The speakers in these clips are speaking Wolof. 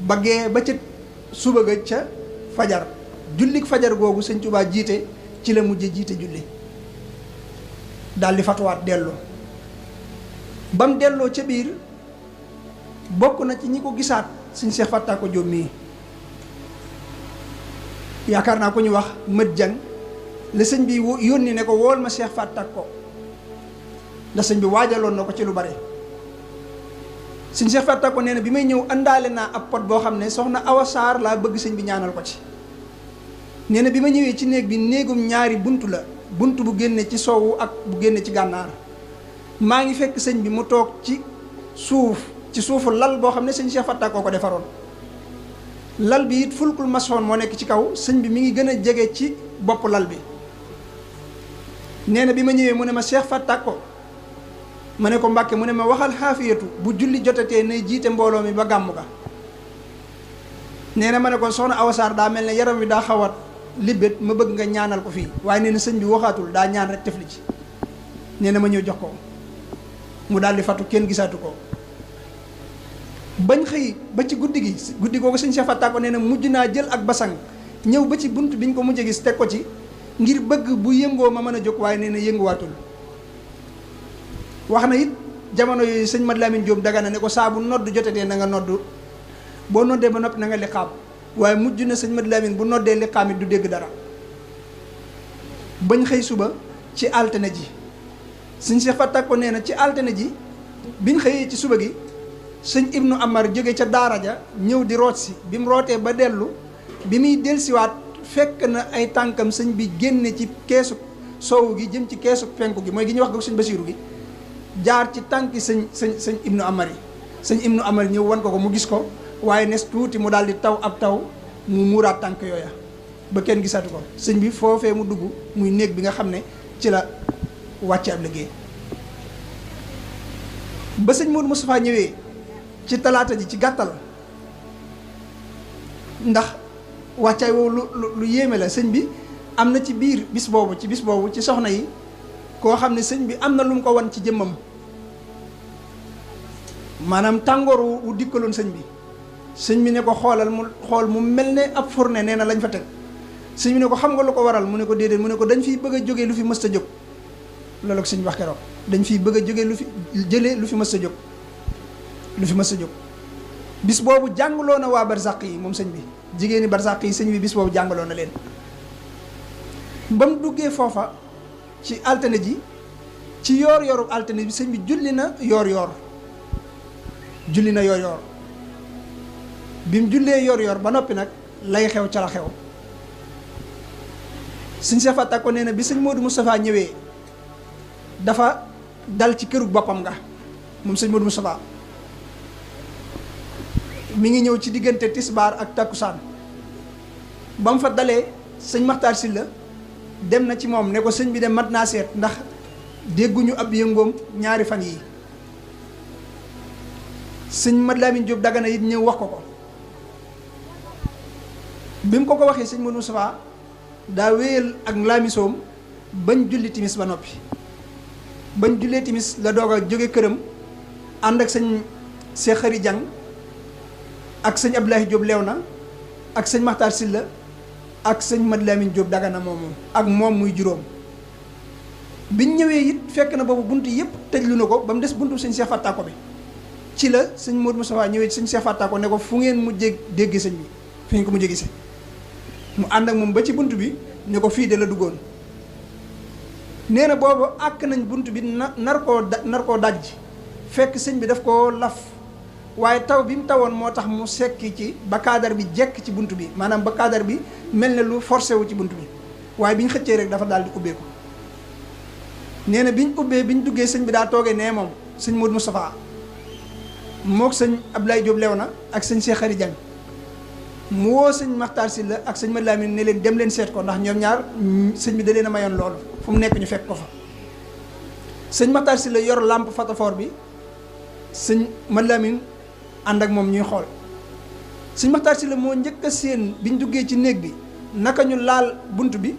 baggee ba ca suba ga ca fajar jullik fajar googu sëñ Tuubaa jiite ci la mujje jiite julli daal di fatuwaat delloo ba mu delloo ca biir bokk na ci ñi ko gisaat sëñ Seex Fatta ko Jóob mii yaakaar naa ko ñu wax mët jang la sëñ bi yónni ne ko wool ma Seex Fatta ko ndax sëñ bi waajaloon na ko ci lu bare sëñ Seex Fatta ko nee na bi may ñëw àndaale naa ab pot boo xam ne soxna Awa Saar laa bëgg sëñ bi ñaanal ko ci nee na bi ma ñëwee ci néeg bi néegum ñaari bunt la bunt bu génne ci soowu ak bu génne ci gànnaar maa ngi fekk sëñ bi mu toog ci suufu lal boo xam ne sëñ Seex Fatta ko defaroon lal bi it fulkul masoon moo nekk ci kaw sëñ bi mi ngi gën a jege ci bopp lal bi nee na bi ma ñëwee mu ne ma Seex Fatta ko ma ne ko Mbàkke mu ne ma waxal xaafiyatu bu julli jotatee nay jiite mbooloo mi ba gàmm ga nee na ma ne ko soxna Awa Saar daa mel ne yaram wi daa xawat libbét ma bëgg nga ñaanal ko fii waaye nee na sëñ bi waxaatul daa ñaan rek tefli ci nee na ma ñëw jox ko mu daal di fatu kenn gisaatu ko bañ xëy ba ci guddi googu sëñ Seex Fatta ko nee na mujj naa jël ak basang ñëw ba ci bunt biñ ko mujj gis teg ko ci ngir bëgg bu yëngoo ma mën a jóg waaye nee na yënguwaatul wax na it jamono yooyu sëñ Mat Lamin Jóob Dagana ne ko saa bu nodd jotatee na nga nodd boo noddee ba noppi na nga liqaam waaye mujj na sëñ Mat Lamin bu noddee liqaam it du dégg dara bañ xëy suba ci altine ji sëñ Seex Fatta ko nee na ci altine ji biñ xëyee ci suba gi sëñ Ibnu Amar jóge ca daara ja ñëw di root si bi mu rootee ba dellu bi muy delsiwaat fekk na ay tànkam sëñ bi génne ci keesu soowu gi jëm ci keesu penku gi mooy gi ñuy wax ko sëñ Basiiru gi jaar ci tànki sëñ Ibnu Amar yi sëñ Ibnu Amar ñëw wan ko mu gis ko waaye nes tuuti mu daal di taw ab taw mu muuraat tànk yooya ba kenn gisatu ko sëñ bi foofee mu dugg muy néeg bi nga xam ne ci la wàcce ab liggéey ba sëñ Modou Moustapha ñëwee ci talaata ji ci gàttal ndax wàccaay woowu lu yéeme la sëñ bi am na ci biir bis boobu ci soxna yi koo xam ne sëñ bi am na lu mu ko wan ci jëmmam maanaam tàngoor wu dikkaloon sëñ bi ne ko xoolal mu xool mu mel ne ab fourne nee na lañ fa teg sëñ bi ne ko xam nga lu ko waral mu ne ko déedéet mu ne ko dañ fiy bëgg a jógee lu fi mës a jóg loolu ko sëñ bi wax keroog dañ fiy bëgg a jógee lu fi mës a jóg bis boobu jàngaloo na waa barsàq yi moom sëñ bi jigéeni barsàq yi sëñ bi bis boobu jàngaloo na leen ba mu duggee foofa ci altine ji ci yoor-yooru altine bi sëñ bi julli na yoor-yoor bi mu jullee yoor-yoor ba noppi nag lay xew ca la xew sëñ Seex Fatta ko nee na bi sëñ Modou Moustapha ñëwee dafa dal ci kërug boppam nga moom sëñ Modou Moustapha mi ngi ñëw ci diggante tisbaar ak takkusaan ba mu fa dalee sëñ Maxtaar Silla dem na ci moom ne ko sëñ bi de mat naa seet ndax dégguñu ab yëngoom ñaari fan yi sëñ Mat Lamin Jóob Dagana it ñëw wax ko bi mu ko waxee sëñ Modou Moustapha daa wéyal ak laamisoom bañ julli timis ba noppi bañ jullee timis la doog a jóge këram ànd ak sëñ Seex Xari Jang ak sëñ Abdoulaye Diop Léona ak sëñ Maxtaar Silla ak sëñ Mat Lamin Diop Dagana moomu ak moom muy juróom biñ ñëwee it fekk na boobu bunt yëpp tëjlu na ko ba mu des buntu sëñ Seex Fatta ko bi ci la sëñ Modou Moustapha ñëwee sëñ Seex Fatta ko ne ko fu ngeen mujjee dégg sëñ bi fi ngeen ko mujjee gisee mu ànd ak moom ba ci bunt bi ne ko fii de la duggoon nee na boobu àkk nañ bunt bi nar koo daj fekk sëñ bi daf koo laf waaye taw bi mu tawoon moo tax mu sekki ci ba kaadar bi jekk ci bunt bi maanaam ba kaadar bi mel ne lu forcé wu ci bunt bi waaye bi ñu xëccee rek dafa daal di ubbeeku nee na bi ñu duggee sëñ bi daa toogee nee moom sëñ Modou Moustapha mook sëñ Abdoulaye Diop Léona ak sëñ Cheikh Khary Dieng mu woo sëñ Maxtaar Sylla ak sëñ Mat Lamin ne leen dem leen seet ko ndax ñoom ñaar sëñ bi da leen a mayoon loolu fu mu nekk ñu fekk ko fa sëñ Maxtaar Sylla yor lampe photophore bi sëñ Mat Lamin ànd ak moom ñuy xool sëñ Maxtaar Sylla moo njëkk a séen biñ duggee ci néeg bi naka ñu laal bunt bi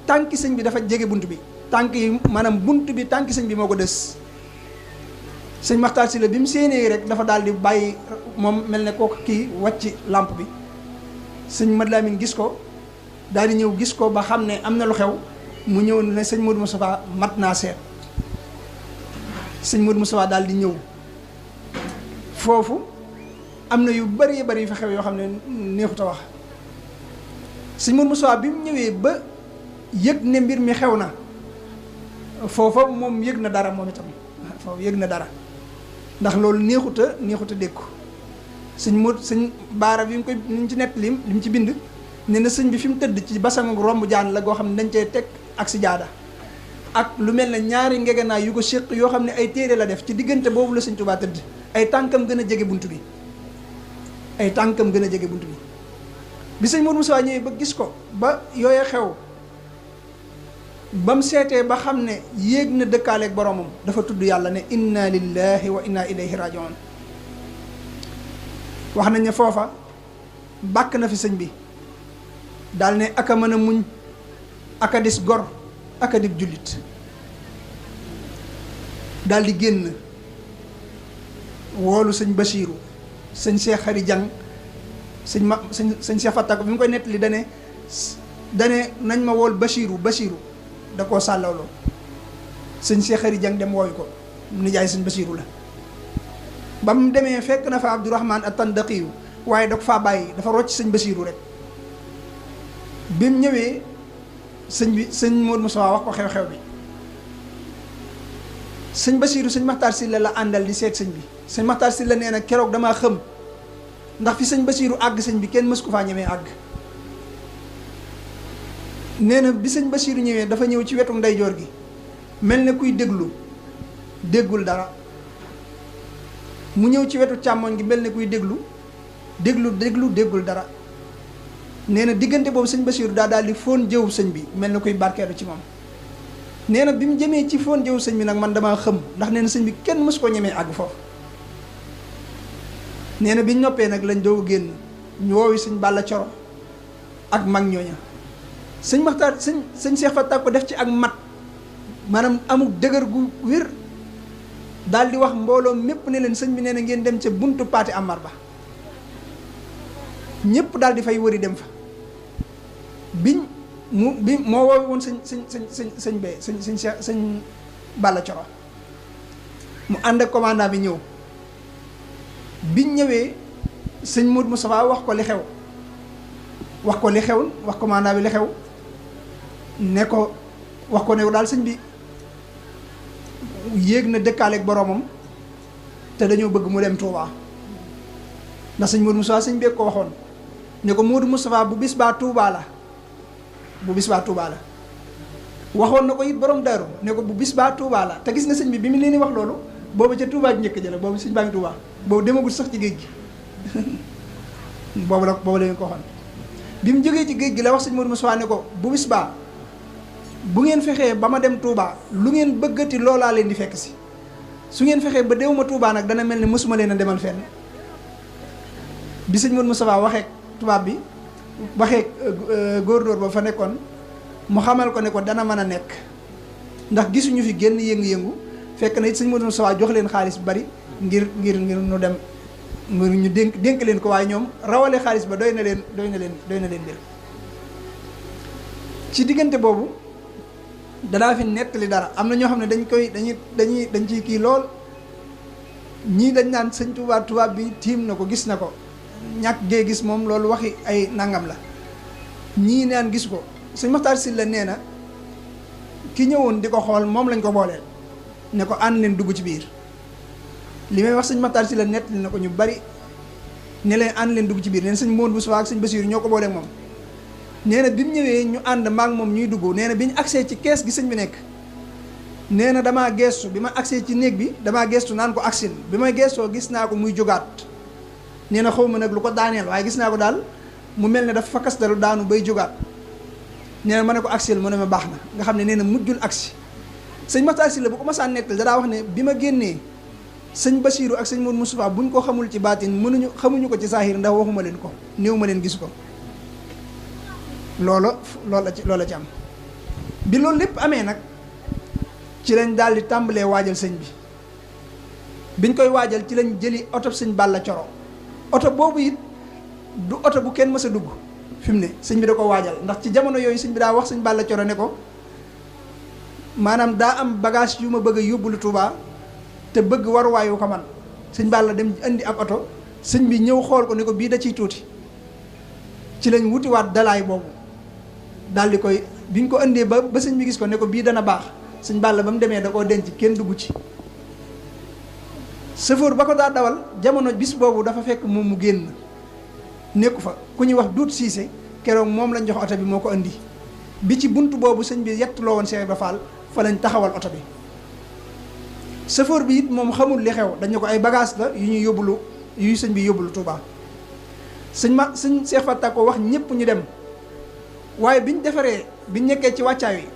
tànki sëñ bi dafa jege bunt bi tànk yi maanaam bunt bi tànki sëñ bi moo ko des sëñ Maxtaar Sylla bi mu séenee rek dafa daal di bàyyi moom mel ne kooku kii wàcc lampe bi sëñ Mad Lamin gis ko daal di ñëw gis ko ba xam ne am na lu xew mu ñëw ne sëñ Modou Moustapha mat naa seet sëñ Modou Moustapha daal di ñëw foofu am na yu bari bari yu fa xew yoo xam ne neexut a wax sëñ Modou Moustapha bi mu ñëwee ba yëg ne mbir mi xew na foofa moom yëg na dara moom itam foofu yëg na dara ndax loolu neexut a dékku sëñ baara bi mu koy li mu ci nett li mu ci bind ne na sëñ bi fi mu tëdd ci basangu romb jaan la goo xam ne dañ cee teg ak si jaada ak lu mel ne ñaari ngegenaay yu ko séq yoo xam ne ay téere la def ci diggante boobu la sëñ Tuubaa tëdd ay tànkam gën a jege bunt bi ay tànkam gën a jege bunt bi sëñ Modou Moustapha ñëwee ba gis ko ba yooye xew ba mu seetee ba xam ne yéeg na dëkkaaleeg boromam dafa tudd yàlla ne inna lillahi wa inna ilayhi rajiun wax nañ ne foofa bàkk na fi sëñ bi daal ne aka mën a muñ aka dis gor aka dib jullit daal di génn woolu sëñ Basiiru sëñ Cheikh Xari Jang sëñ Cheikh Fatak bi mu koy nettali dane nañ ma wool Basiiru da koo sàllawloo sëñ Cheikh Xari Jang dem wooyu ko nijaay sëñ Basiiru la ba mu demee fekk na fa Abdourahman at-Tandaqiyu waaye da ko faa bàyyi dafa rocc sëñ Basiiru rek bi mu ñëwee sëñ Modou Moustapha wax ko xew-xew bi sëñ Basiiru sëñ Maxtaar Sylla la àndal di seet sëñ bi sëñ Maxtaar Sylla nee na keroog damaa xëm ndax fi sëñ Basiiru àgg sëñ bi kenn mës ko faa ñemee àgg nee na bi sëñ Basiiru ñëwee dafa ñëw ci wetu ndeyjoor gi mel ne kuy déggul dara mu ñëw ci wetu càmmoñ gi mel ne kuy déggul dara nee na diggante boobu sëñ Basiiru daal di fóon jëw sëñ bi mel na kuy barkeelu ci moom nee na bi mu jëmee ci fóon jëw sëñ bi nag man damaa xëm ndax nee na sëñ bi kenn mës koo ñemee àgg foofu nee na bi ñu noppee nag lañ doog génn ñu woowi sëñ Balla Coro ak mag ñooña sëñ Maxtaar sëñ Cheikh Fatak ko def ci ak mat maanaam amul dëgër gu wér daal di wax mbooloo mépp ne leen sëñ bi nee na ngeen dem ca buntu paati Amar ba ñëpp daal di fay wëri dem fa moo woowi woon sëñ Balla Coro mu ànd ak commandant bi ñëw biñ ñëwee sëñ Modou Moustapha wax ko li xew wax commandant bi li xew ne ko wax ko ne daal sëñ bi yéeg na dëkkaaleeg boromam te dañoo bëgg mu dem Touba ndax sëñ Modou Moustapha sëñ bee ko waxoon ne ko Modou Moustapha bu bis baa Touba la waxoon na ko it borom Daaru ne ko bu bis baa Touba la te gis nga sëñ bi mu leen di wax loolu boobu ca Touba ji njëkk jëla boobu sëñ baa ngi Touba boobu demagul sax ci géej gi boobu la leen ko waxoon bi mu jógee ci géej gi la wax sëñ Modou Moustapha ne ko bu bis baa bu ngeen fexee ba ma dem Touba lu ngeen bëggati loolaa leen di fekk si su ngeen fexee ba déwuma Touba nag dana mel ne mësuma leen a demal fenn bi sëñ Modou Moustapha waxee tubaab bi waxee góor-dóor ba fa nekkoon mu xamal ko ne ko dana mën a nekk ndax gisuñu fi génn yëngu-yëngu fekk na it sëñ Modou Moustapha jox leen xaalis bu bari ngir nu dem ngir ñu dénk leen ko waaye ñoom rawale xaalis ba doy na leen mbir ci diggante boobu danaa fi nettali dara am na ñoo xam ne dañ ciy kii lool ñii dañ naan sëñ tubaab bi tiim na ko gis na ko ñàkk gee gis moom loolu waxi ay nangam la ñii naan gis ko sëñ Maxtaar Sylla nee na ki ñëwoon di ko xool moom lañ ko booleel ne ko ànd leen dugg ci biir li may wax sëñ Maxtaar Sylla nettali na ko ñu bari ne leen ànd leen dugg ci biir nee na sëñ Modou Moustapha ak sëñ Basiiru ñoo ko booleeg moom nee na bi mu ñëwee ñu ànd maak moom ñuy dugg nee na bi ñu agsee ci kees gi sëñ bi nekk nee na damaa geestu bi ma agsee ci néeg bi damaa geestu naan ko agsil bi may geestoo gis naa ko muy jógaat nee na xaw ma nag lu ko daaneel waaye gis naa ko daal mu mel ne dafa fakkastalu daanu bay jógaat nee na ma ne ko agsil mu ne ma baax na nga xam ne nee na mujjul agsi sëñ Maxtaar Sylla bu ko masaan nettal danaa wax ne bi ma génnee sëñ Basiiru ak sëñ Modou Moustapha buñ ko xamul ci baatin xamuñu ko ci saahir ndax waxuma leen ko néew ma leen gis ko loolu la ci am bi loolu lépp amee nag ci lañ daal di tàmbalee waajal sëñ bi biñ koy waajal ci lañ jëli oto sëñ Balla Coro oto boobu it du oto bu kenn mës a dugg fi mu ne sëñ bi da ko waajal ndax ci jamono yooyu sëñ bi daa wax sëñ Balla Coro ne ko maanaam daa am bagage yu ma bëgg a yóbbulu Touba te bëgg waruwaayu ko man sëñ Balla dem indi ab oto sëñ bi ñëw xool ko ne ko bii da ciy tuuti ci lañ wutiwaat dalaay boobu daal di koy biñ ko indee ba sëñ bi gis ko ne ko bii dana baax sëñ Balla ba mu demee da koo denc kenn dugg ci sëfoor ba ko daa dawal jamono bis boobu dafa fekk moom mu génn nekku fa ku ñuy wax duut siise keroog moom lañ jox oto bi moo ko indi bi ci bunt boobu sëñ bi yettuloo woon Cheikh Ibra Fall fa lañ taxawal oto bi sëfoor bi it moom xamul li xew dañu ko ay bagage la yu ñuy yóbbulu yu sëñ bi yóbbulu Touba sëñ Cheikh Fatta ko wax ñëpp ñu dem waaye biñ defaree biñ nekkee ci wàccaay wi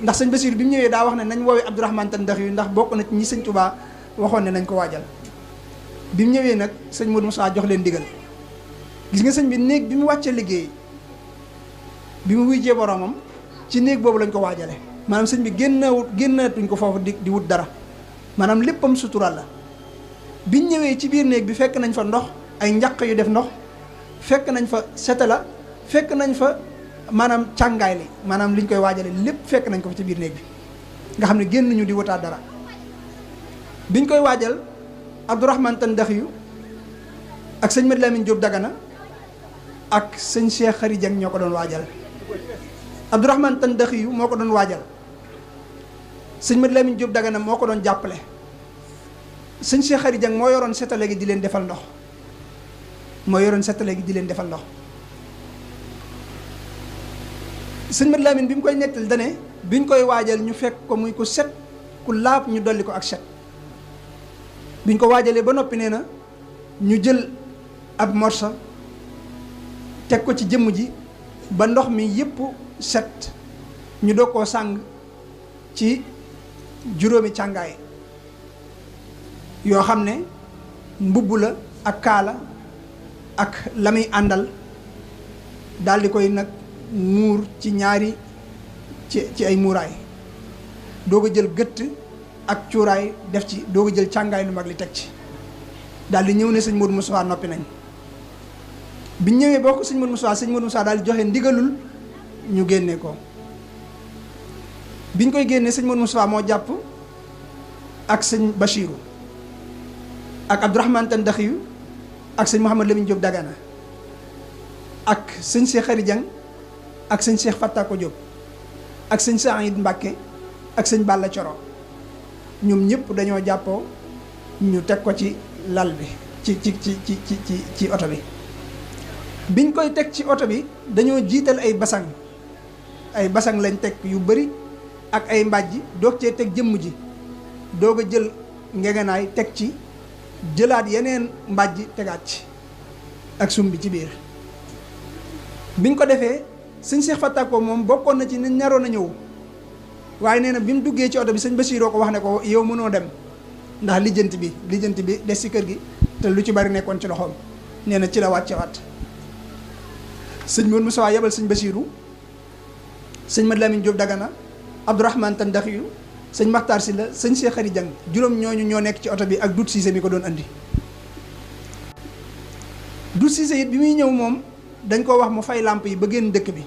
ndax sëñ Basiir bi mu ñëwee daa wax ne nañ woowee Abdourahmane Tan ndax yu ndax bokk na ci ñi sëñ Touba waxoon ne nañ ko waajal bi mu ñëwee nag sëñ Modou Moussa jox leen digal gis nga sëñ bi néeg bi mu wàccee liggéey bi mu wujjee boromam ci néeg boobu lañ ko waajale maanaam sëñ bi génnatuñ ko foofu di wut dara maanaam léppam sutural la biñ ñëwee ci biir néeg bi fekk nañ fa ndox ay njaq yu def ndox fekk nañ fa setala fekk nañ fa maanaam càngaay li maanaam liñ koy waajale lépp fekk nañ ko fa ci biir néeg bi nga xam ne génn ñu di wutaat dara biñ koy waajal Abdourahmane Tan Ndaxiyu ak sëñ Mad Lamine Diop Dagana ak sëñ Cheikh Khary Dieng ñoo ko doon waajal Abdourahmane Tan Ndaxiyu moo ko doon waajal sëñ Mad Lamine Diop Dagana moo ko doon jàppale sëñ Cheikh Khary Dieng moo yoroon setale gi di leen defal ndox sëñ Mad Lamine bi mu koy nettal dane biñ koy waajal ñu fekk ko muy ku set ku laab ñu dolli ko ak set biñ ko waajalee ba noppi nee na ñu jël ab morsa teg ko ci jëmm ji ba ndox mi yépp set ñu doog koo sàng ci juróomi càngaay yoo xam ne mbubb la ak kaala ak la muy àndal daldi koy nag muur ci ñaari ci ay muuraay doog a jël gëtt ak cuuraay def ci doog a jël càngaay lu mag li teg ci daldi ñëw ne sëñ Modou Moussa noppi nañ biñ ñëwee boo ko sëñ Modou Moussa daal di joxe ndigalul ñu génne ko biñ koy génnee sëñ Modou Moussa moo jàpp ak sëñ Bachirou ak Abdourahmane Tan Ndaxiyu ak sëñ Mouhamad Lamine Diop Dagana ak sëñ Cheikh Khary Dieng ak sëñ Cheikh Fatta Ko Diop ak sëñ Saïd Mbacke ak sëñ Balla Coro ñoom ñëpp dañoo jàppoo ñu teg ko ci lal bi ci oto bi biñ koy teg ci oto bi dañoo jiital ay basang lañ teg yu bari ak ay mbàjj doog cee teg jëmm ji doog a jël ngegenaay teg ci jëlaat yeneen mbàjj tegaat ci ak sum bi ci biir biñ ko defee sëñ Cheikh Fatta Ko moom bokkoon na ci ni ñaroon a ñëw waaye nee na bi mu duggee ci oto bi sëñ Bassiroo ko wax ne ko yow mënoo dem ndax lijjanti bi des ci kër gi te lu ci bari nekkoon ci loxoom nee na ci la wàccewaat sëñ Modou Moussa yebal sëñ Bassirou sëñ Mad Lamine Diop Dagana Abdourahmane Tan Ndaxiyu sëñ Makhtar Sylla sëñ Cheikh Khary Dieng juróom ñooñu ñoo nekk ci oto bi ak Dut Cissé mi ko doon andi Dut Cissé it bi muy ñëw moom dañ koo wax mu fay làmp yi ba génn dëkk bi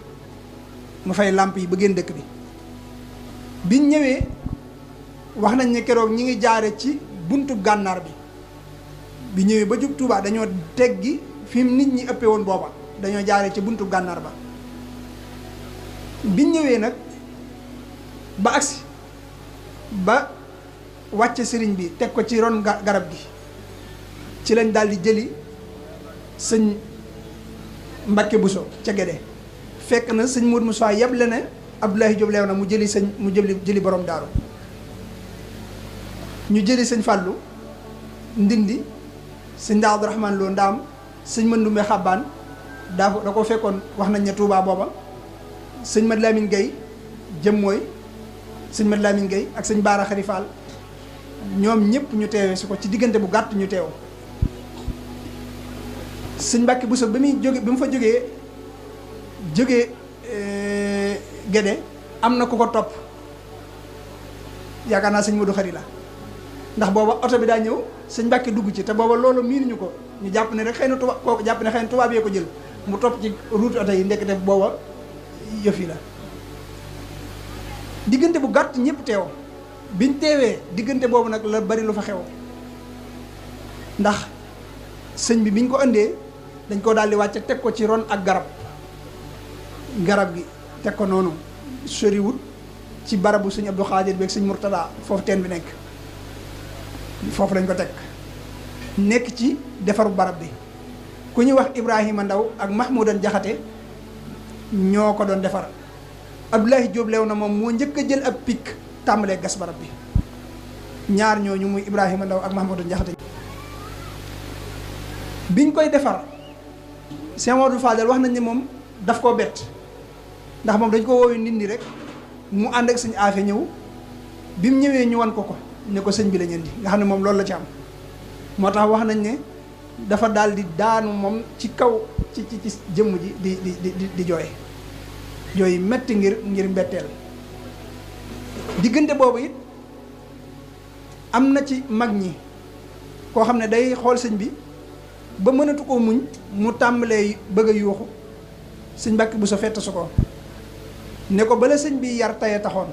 biñ ñëwee wax nañ ne keroog ñi ngi jaare ci buntu gànnaar bi ñëwee ba jub Touba dañoo teggi fi nit ñi ëppee woon booba dañoo jaare ci buntu gànnaar ba biñ ñëwee nag ba agsi ba wàcce sëriñ bi teg ko ci ron garab gi ci lañ daldi jëli sëñ Mbakke Buso ca Gédé fekk na sëñ Modou Moussa yeble ne Abdoulaye Diop leew na mu jëli borom daaru ñu jëli sëñ Fàllu Ndindi sëñ Daa Abdourahmane Lo Ndaam sëñ Mandumbe Xabbaan da ko fekkoon wax nañ ne Touba booba sëñ Mad Lamine Gueye jëm mooy sëñ Mad Lamine Gueye ak sëñ Baara Xari Fall ñoom ñëpp ñu teewee si ko ci diggante bu gàtt ñu teew sëñ Mbàkke Buso ba mu fa jógee Gédé am na ku ko topp yaakaar naa sëñ Modou Xari la ndax booba oto bi daa ñëw sëñ Mbàkke dugg ci te booba loolu miinuñu ko ñu jàpp ne rek xëy na tubaab kooku jàpp ne xëy na tubaab yee ko jël mu topp ci route oto yi ndekete booba yëf yi la diggante bu gàtt ñëpp teew biñ teewee diggante boobu nag la bari lu fa xew ndax sëñ bi biñ ko indee dañ koo daal di wàcce teg ko ci ron ak garab gi teg ko noonu soriwut ci barabu sëñ Abdou Khadir beeg sëñ Murtada foofu teen bi nekk foofu lañ ko teg nekk ci defaru barab bi ku ñuy wax Ibrahima Ndaw ak Mahmoudan Jaxate ñoo ko doon defar Abdoulaye Diop leew na moom moo njëkk a jël ab pik tàmbalee gas barab bi ñaar ñooñu muy Ibrahima Ndaw ak Mahmoudan Jaxate biñ koy defar Cheikh Modou Fadel wax nañ ne moom daf koo bett ndax moom dañ ko woowee nit ñi rek mu ànd ak sëñ Afe ñëw bi mu ñëwee ñu wan ko ne ko sëñ bi la ñeen di nga xam ne moom loolu la ci am moo tax wax nañ ne dafa daal di daanu moom ci kaw ci jëmm ji di jooy metti ngir mbetteel diggante boobu it am na ci mag ñi koo xam ne day xool sëñ bi ba mënatu koo muñ mu tàmbalee bëgg a yuuxu sëñ Mbàkke bu sa fett su ko ne ko bala sëñ bi yar taye taxoon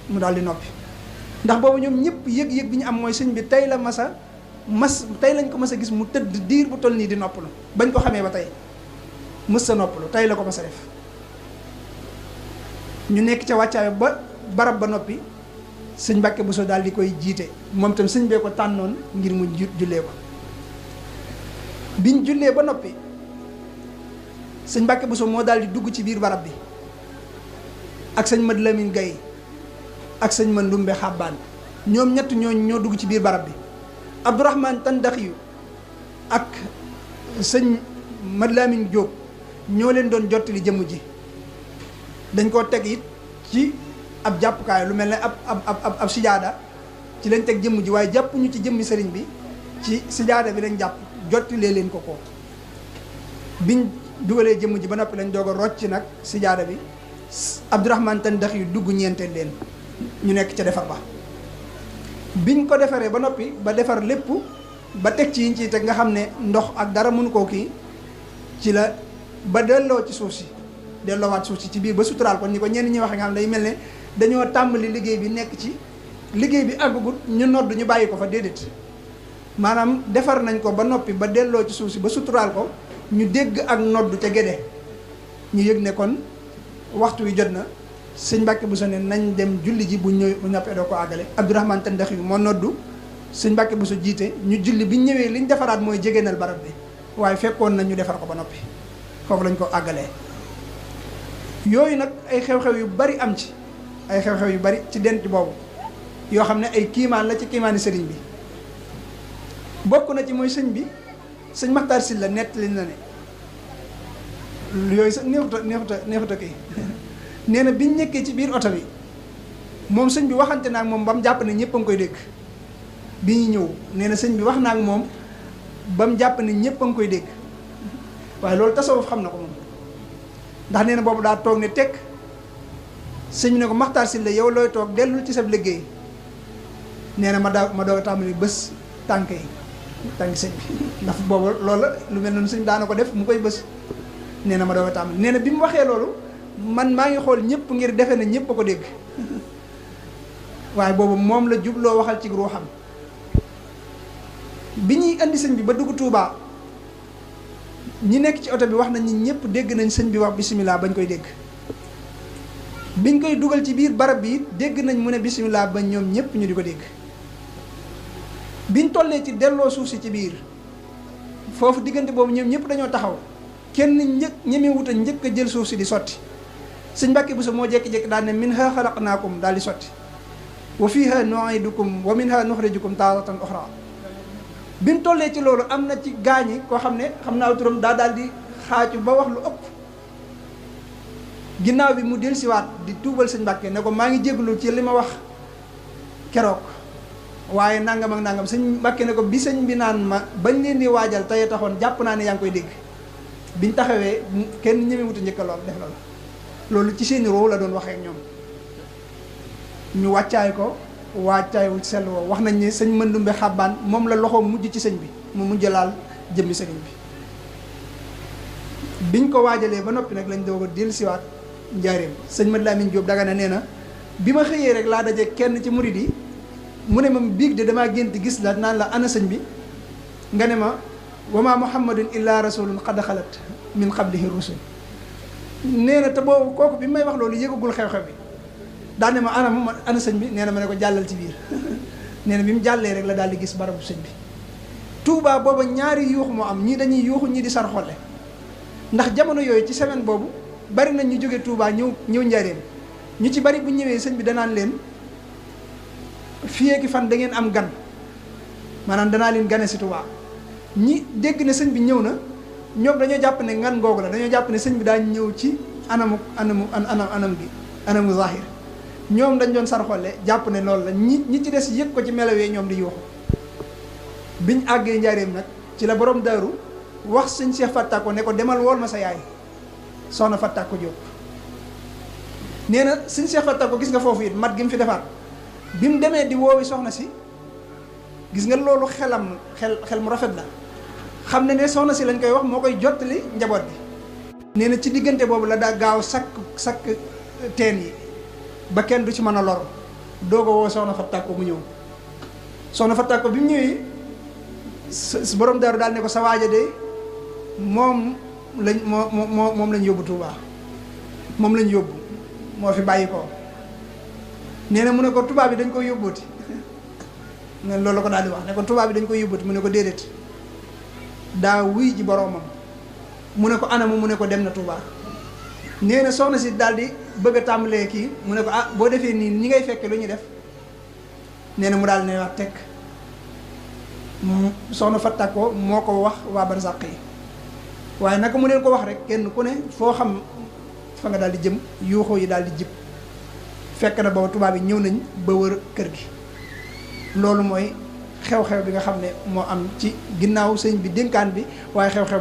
mu daal di noppi ndax boobu ñoom ñëpp yëg-yëg bi ñu am mooy sëñ bi tey lañ ko mas a gis mu tëdd diir bu toll nii di noppalu bañ ko xamee ba tey mës sa noppalu tey la ko mas a def ñu nekk ca wàccaay ba barab ba noppi sëñ Mbàkke Buso daal di koy jiite moom itam sëñ bee ko tànnoon ngir mu jullee ko biñ jullee ba noppi sëñ Mbàkke Buso moo daal di dugg ci biir barab bi ak sëñ Mad Lamin Gay ak sëñ Ma Ndumbe Xabbaan ñoom ñett ñoo dugg ci biir barab bi Abdourahman Tandaxiyu ak sëñ Mad Lamin Jóob ñoo leen doon jottali jëmm ji dañ koo teg it ci ab jàppukaay lu mel ne ab sijaada ci lañ teg jëmm ji waaye jàppuñu ci jëmmi sëriñ bi ci sijaada bi lañ jàpp jottilee leen ko biñ dugalee jëmm ji ba noppi lañ doog a rocc nag sijaada bi Abdourahman Tandaxiyu dugg ñeenteel leen ñu nekk ca defar ba biñ ko defaree ba noppi ba defar lépp ba teg ci yiñ ciy teg nga xam ne ndox ak dara mënu koo kii ci la ba delloo ci suuf si delloowaat suuf si ci biir ba suturaal ko ni ko ñenn ñi waxe nga xam ne day mel ne dañoo tàmbali liggéey bi nekk ci liggéey bi àggugut ñu nodd ñu bàyyi ko fa déedéet maanaam defar nañ ko ba noppi ba delloo ci suuf si ba suturaal ko ñu dégg ak nodd ca gédé ñu yëg ne kon waxtu wi jot na sëñ Mbàkke Buso ne nañ dem julli ji bu ñoppee doo ko àggale Abdourahman Tandaxiyu moo noddu sëñ Mbàkke Buso jiite ñu julli bi ñëwee liñ defaraat mooy jegéenal barab bi waaye fekkoon na ñu defar ko ba noppi foofu lañ ko àggalee yooyu nag ay xew-xew yu bari am ci ay xew-xew yu bari ci denc boobu yoo xam ne ay kiimaan la ci kiimaani sëriñ bi bokk na ci mooy sëñ bi sëñ Maxtaar Sylla nettali na ne yooyu sax neexuta kii nee na biñ nekkee ci biir oto bi moom sëñ bi waxante na ak moom ba mu jàpp ne ñëpp a ngi koy dégg bi ñu ñëw nee na sëñ bi wax na ak moom ba mu jàpp ne ñëpp a ngi koy dégg waaye loolu tasawuf xam na ko moom ndax nee na boobu daa toog ne tekk sëñ bi ne ko Maxtaar Sylla yow looy toog dellul ci sa liggéey nee na ma doog a tàmbali bés tànk sëñ bi ndax boobu loolu la lu mel noonu sëñ daana ko def mu koy bés nee na ma doog a tàmbali nee na bi mu waxee loolu man maa ngi xool ñëpp ngir defe na ñëpp a ko dégg waaye boobu moom la jubloo waxal ci ruuxam bi ñuy indi sëñ bi ba dugg Tuubaa ñi nekk ci oto bi wax nañ ni ñëpp dégg nañ sëñ bi wax bisimilah bañ koy dégg biñ koy dugal ci biir barab bi dégg nañ mu ne bisimilah ba ñoom ñëpp ñu di ko dégg biñ tollee ci delloo suuf si ci biir foofu diggante boobu ñoom ñëpp dañoo taxaw kenn ñemewut a njëkk a jël suuf si di sotti sëñ Mbàkke Buso moo jékki-jékki daal ne minha xalaqnaakum daal di sotti wa fiha nu'idukum wa minha nuxrijukum taaratan uxra bi mu tollee ci loolu am na ci gaañi koo xam ne xam naa turam daal di xaaju ba wax lu ëpp ginnaaw bi mu dellusiwaat di tuubal sëñ Mbàkke ne ko maa ngi jéglu ci li ma wax keroog waaye nangam ak nangam sëñ Mbàkke ne ko bi sëñ bi naan ma bañ leen di waajal tey taxoon jàpp naa ne yaa ngi koy dégg biñ taxawee kenn ñemewut a njëkk a lool def loolu ci seeni roo la doon waxee ak ñoom ñu wàccaay ko waajtaay wu sell woo wax nañ ne sëñ Mandumbe Xabbaan moom la loxoom mujj ci sëñ bi mu mujj laal jëmmi sëriñ bi. biñ ko waajalee ba noppi nag lañ doog a dellusiwaat njaareem sëñ Mad Lamin Jóob Dagana nee na bi ma xëyee rek laa daje kenn ci murid yi mu ne ma biig de damaa gént gis la naan la ana sëñ bi nga ne ma wa maa muhammadun illa rasulun qad xalat min qablihi rusul. nee na te boobu kooku bi may wax loolu yëgagul xew-xew bi daal ne ma ana sëñ bi nee na ma ne ko jàllal ci biir nee na bi mu jàllee rek la daal di gis barabu sëñ bi. Touba booba ñaari yuuxu moo am ñii dañuy yuuxu ñii di sar xolle ndax jamono yooyu ci semaine boobu bari nañ ñu jóge Touba ñëw njaareem ñu ci bari bu ñëwee sëñ bi danaan leen fii ki fan da ngeen am gan maanaam danaa leen gane si Touba ñi dégg ne sëñ bi ñëw na ñoom dañoo jàpp ne ngan googu la dañoo jàpp ne sëñ bi daa ñëw ci anam gi anamu zahir ñoom dañ doon sar xolle jàpp ne loolu la ñi ci des yëg ko ci melawee ñoom di yuuxu biñ àggee njaareem nag ci la borom daaru wax sëñ Cheikh Fattako ne ko demal wool ma sa yaay soxna Fattako Jóob nee na sëñ Cheikh Fattako gis nga foofu it mat gi mu fi defaat bi mu demee di woowi soxna si gis nga loolu xel mu rafet la xam ne soxna si lañ koy wax moo koy jottali njaboot bi nee na ci diggante boobu la daa gaaw sakk teen yi ba kenn du ci mën a lor doog a woo soxna Fattako mu ñëw soxna Fattako bi mu ñëwee borom daaru daal ne ko sa waaja de moom lañ yóbbu Touba moom lañ yóbbu moo fi bàyyi ko nee na mu ne ko tubaab bi dañ koy yóbbuti ne loolu la ko daal di wax ne ko tubaab bi dañ koy yóbbuti mu ne ko déedéet daa wuy ji boroomam mu ne ko anamu mu ne ko dem na Touba nee na soxna si daal di bëgg a tàmbalee kii mu ne ko boo defee nii ñi ngay fekke lu ñuy def nee na mu daal ne wax tekk soxna Fattako moo ko wax waa barsàq yi waaye naka mu leen ko wax rek kenn ku ne foo xam fa nga daal di jëm yuuxoo yi daal di jib fekk na booba tubaab yi ñëw nañ ba wër kër gi loolu mooy xew-xew bi nga xam ne moo am ci ginnaaw sëñ bi dénkaan bi waaye xew-xew